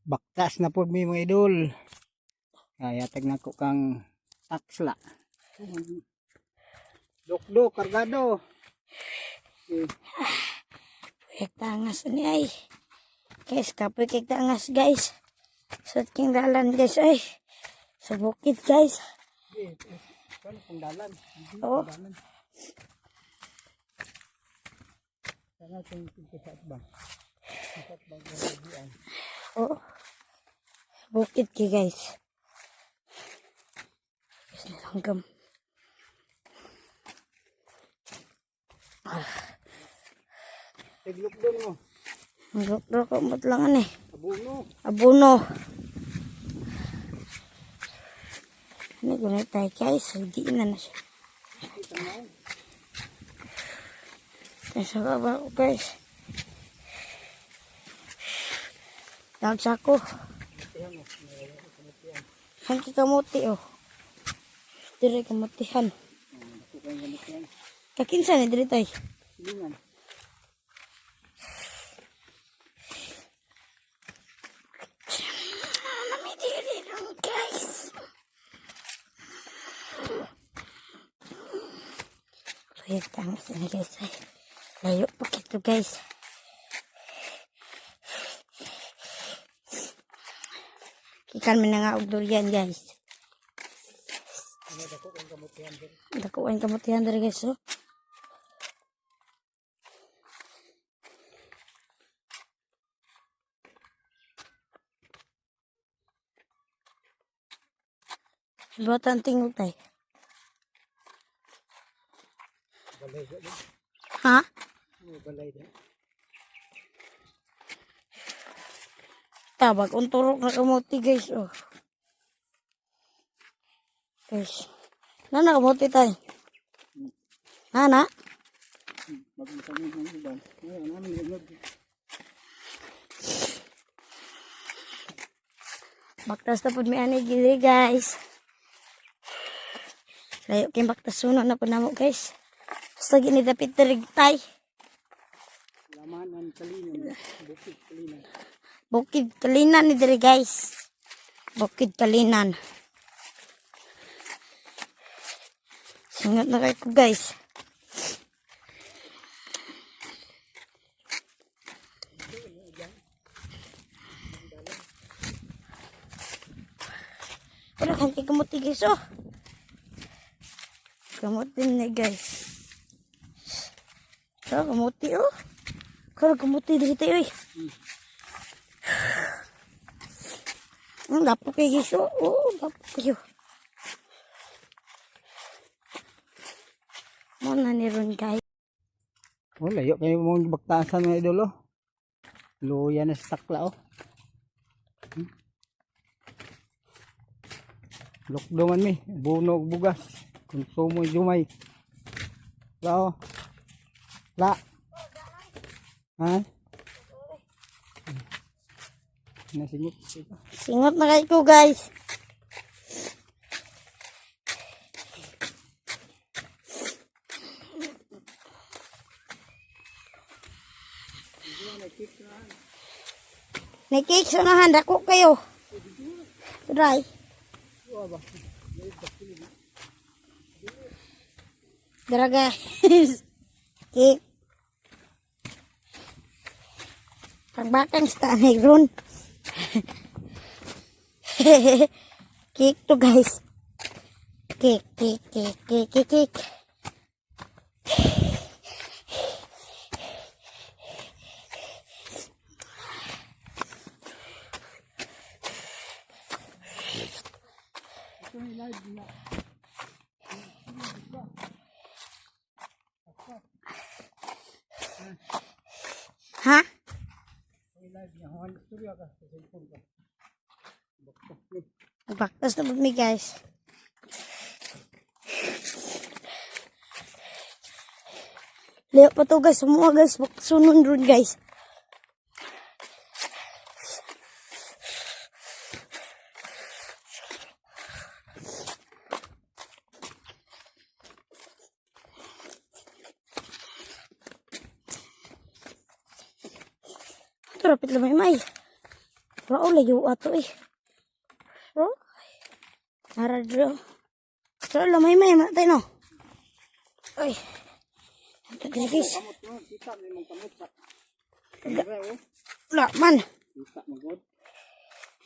Baktas na po mi, mga idol. Kaya tag na ko kang taksla. Dokdo, kargado. Eh, Kay tangas ni ay. Guys, kapoy kay tangas, guys. Sa king dalan, guys, ay. Sa bukid, guys. Eh, eh, ano kung dalan? Hindi, Oo. dalan. Sana itong sa atbang. Sa atbang yung lagian. Oh. Bukid kay, guys. Guys, nalanggam. Tiglok doon mo. Ang rok-rok lang eh. Abuno. Abono. Ano guna tayo, guys? Hindi na na siya. Nasa baba ko, guys. Dahil sa ako. Hanki kamuti oh. Dire kamutihan. Kakinsa ni dire tay. Silingan. Namidiri lang, guys. Wait, tama sila, guys. Ay, layo pa kito, guys. Kikan mi na nga og durian, guys. Dako ang kamutihan diri, guys, oh. Buhat ang tingog tay. Balay ba? Ha? Ano balay ba? Tabag unturok na kamuti, guys, oh. Guys. Nana kamuti tay. Nana. Magmutan mo ng uban. Ngayon, ano namin Baktas na pud mi ani gili, guys. Layo kay baktas suno na pud namo, guys. Basta gini dapit diri tay. Lamanan kalinan. Bukid kalinan. Bukid Kalinan ni diri, guys. Bukid Kalinan. Singat na kayo ko, guys. Wala kang kamuti, guys, oh. Kamuti ni, guys. So, kamuti, oh. Karo kamuti diri tayo, eh. Ang dapo kayo, guys. Oh, oh, dapo kayo. Muna ni ron, guys. Oh, layo kayo mong baktasan, mga idol, oh. Luya na sa takla, oh. Lukdo man mi, buno og bugas. Konsumo jumay. La, oh. La. Ha? Nasingot. Singot na kayo ko, guys. May cake sa unahan, dako kayo. Try. Dara, guys. Cake. Pagbakang sa tanay ron. Cake to, guys. Cake, cake, cake, cake, cake, cake. Ha? Baktas na mi, guys. Layo pa to, guys. Semua, guys. Sunod ron, guys. Ito, rapit lamay may. Wala, oh, layo ato eh. Oh. Nara dito. So, lamay may matay no. Ay. Ito guys. Kamot no, kita may mong kamot sa. Dire oh, Wala man. kita magod.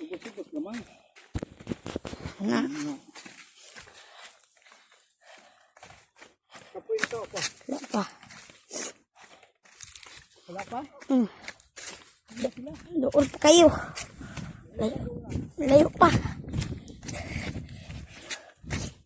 Ubos-ubos gamay. Na, Kapoy ito pa. wala pa. Wala pa? Doon pa kayo. Layo, layo pa.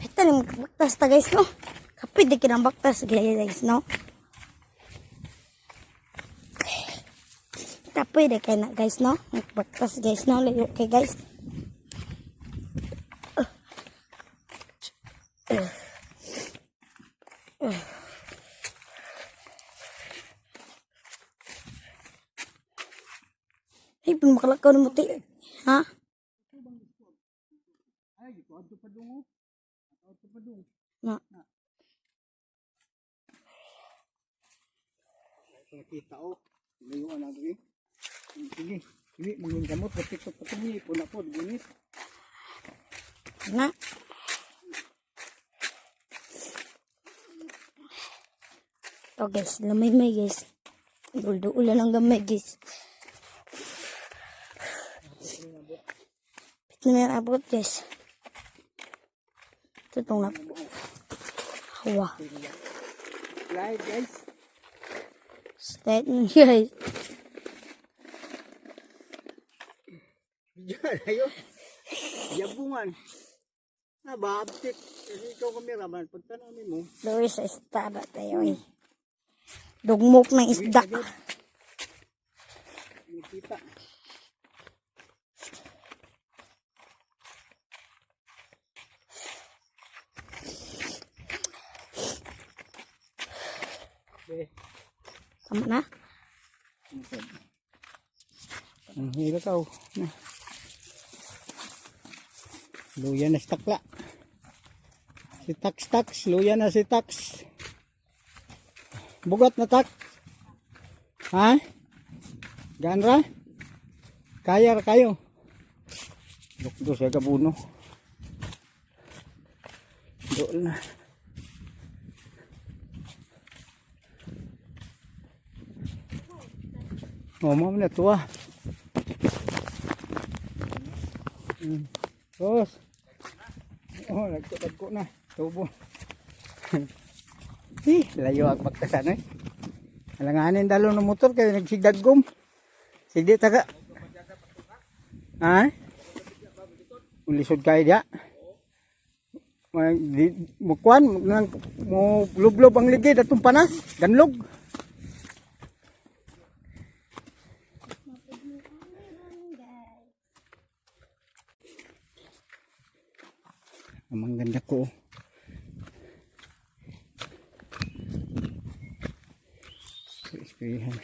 Ito na baktas ta guys no. Kapit di kinang baktas guys no. Kapoy di kay na guys no. Baktas guys no. Layo kay guys. Ay, makalakaw na muti. Ha? Ay, ito pa dong. Oh. Adto pa dong. Na. Ito nakita oh. Layuan na diri. Sige. Sige, mangin kamot pati ko patumi puna po gunit. Na. Ito guys, lamay may guys. Dul-duol na lang gamay guys. Pit na may abot guys. Ito itong nap. Hawa. Live guys. Start na guys. Diyan ayo. Yabungan. Na baabtik. Kasi ikaw kameraman pagtanamin mo. Luis, sa isda ba tayo eh. Dugmok ng isda. Nakita. Okay. Tama na? Ang hila ka oh. Na. Luya na si takla. Si tax tax, luya na si tax. Bugat na tak. Ha? Ganra? Kaya ra kayo. Lukdo siya kabuno. Doon na. Oh, mo na tuwa. Boss. Oh, nagko-dagko na. Tubo. Eh, layo ang pagkasan eh. Alanganin dalo ng motor kay nagsigdaggom. Sige taga. Ha? Ulisod kayo diya. Mukuan, mo lublob ang ligid atong panas, ganlog. Ang ganda ko. Oh. Isprihan.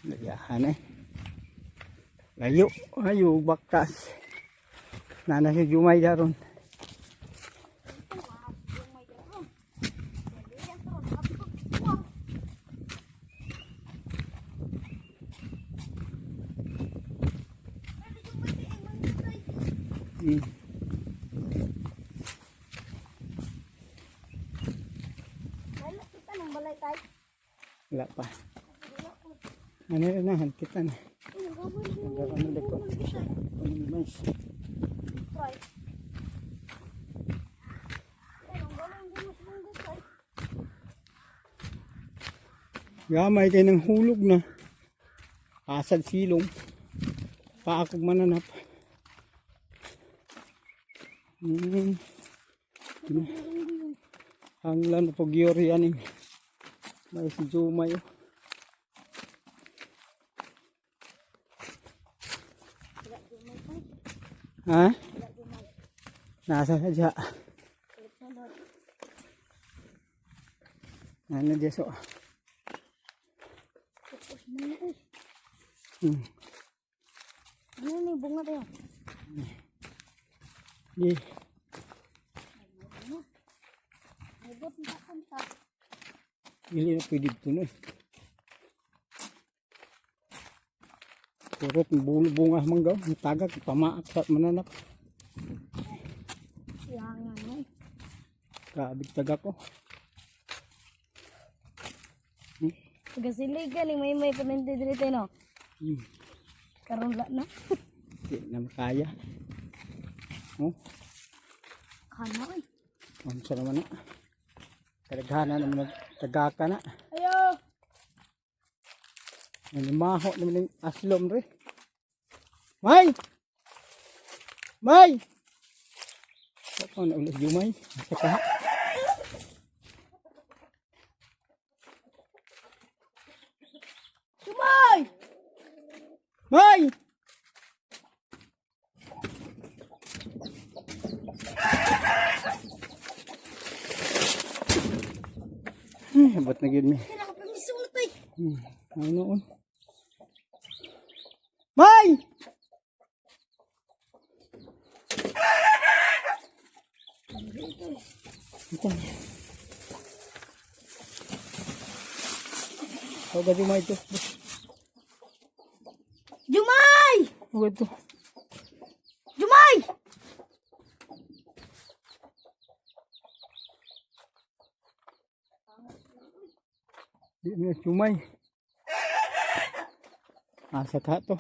Layahan eh. Layo. Ayo, baktas. Nana si Jumay daron. Kita nang balay tayo. Wala pa. Ano yun na, kita na. Nagkaroon ko. Ano Gamay kay ng hulog na. Asad silong. Paakog mananap. Hanglan po gyori aning. May si Jumay. Oh. Ha? Nasa sadya. Ano diya so? Ano ni bunga tayo? Di. Dili na pwede dito no eh. Kurot, bunga mangga. Ang tagak, pamaak sa mananak. Langan eh. Grabe tagak ko. Pagkasilig ka ni may paminti diri tayo no. Karon la na. Di na makaya. Oh, Kana oy. unsa naman na. Kadaghanan naman tagaka na. Ayo. Nanimaho naman yung aslom re. May! May! Ako na ulit yumay. Sa kaha. Sumay! May! Ay, ba't na gyud mi? Nakapamiso na tayo. Ano on? May! Ito. Huwag ka ito. Jumay! Huwag ito. Jumay! Di na sumay. Asa ka to.